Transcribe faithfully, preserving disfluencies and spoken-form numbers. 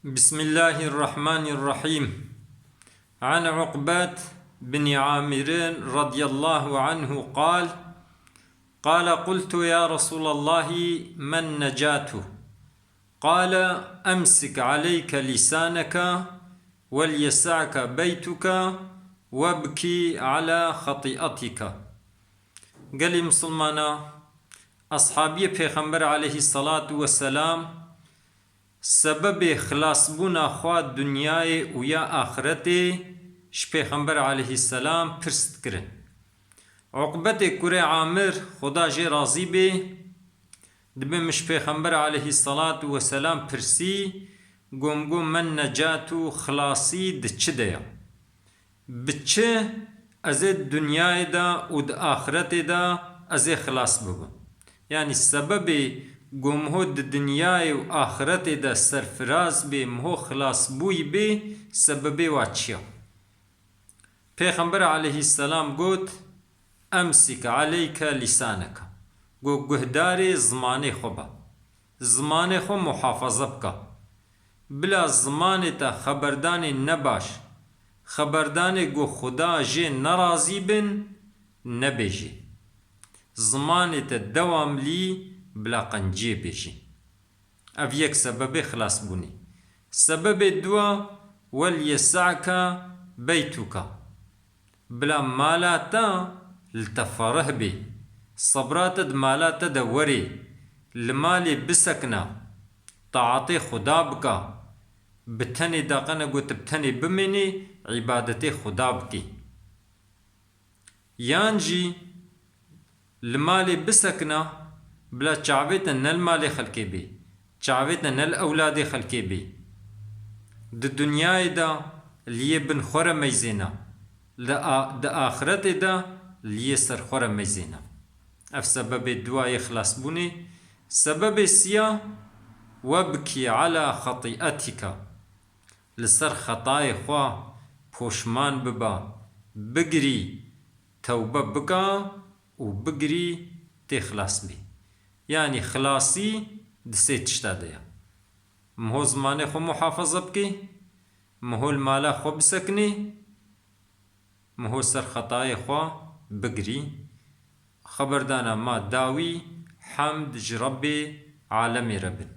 بسم الله الرحمن الرحيم. عن عقبة بن عامر رضي الله عنه قال: قال: قلت: يا رسول الله، ما النجاة؟ قال: أمسك عليك لسانك وليسعك بيتك وابك على خطيئتك. Gelî misilmana, ashabiyê Pêxember aleyhissalatu vesselam sebebê xilasbûna xwe dinyayê û ya axiretê ji Pêxember aleyhisselam pirs dikirin. Uqbetê kurê Amir, Xuda jê razî bê, dibê min ji Pêxember aleyhissalatu vesselam pirsî, got min, men necat û xilasî di çi de ya? Bi çi ez ê di dinyayê de û di axiretê de ez ê xilas bibim? Yanî sebebê ku min ho di dinyayê û axiretê de serfiraz bê, min ho xilasbûyî bê, sebebê wa çi ya? Pêxember aleyhisselam got, emsik aleyke lîsaneke. Got, guhdarê zimanê xwe be. Zimanê xwe muhafaza bike. Bila zimanê te xeberdanê nebaş, xeberdanê ku Xuda jê nerazî bin, nebêjê. Zimanê te dewamlî bila qenciyê bêjê. Ev yek sebebê xilasbûnê. Sebebê dua, wel yesa'ke beytuke. Bila mala te li te ferih bê, sebra te di mala te de werê, li malê bisekine, taetê Xuda bike, bi tenê daqene got bi tenê bimênê, îbadetê Xuda bikê. Yan jî li malê bisekine, bila çavê te ne li malê xelkê bê, çavê te ne li ewladê xelkê bê. Di dinyayê de li yê bin xwe re meyzêne, li a-, di axiretê de li yê ser xwe re meyzêne. Ev sebebê dua yê xilasbûnê. Sebebê siya, webkî ala xetî'etîka. Li ser xetayê xwe poşman bibe, bigirî, tewbe bike û bigirî tê xilas bî. Yanî xilasî di sê tişta de ye. Min ho zimanê xwe muhafaza bikî, min ho li mala xwe bisekinî, min ho ser xetayê xwe bigirî. Xeberdana ma dawî, hemd ji Rebbê alemê re bin.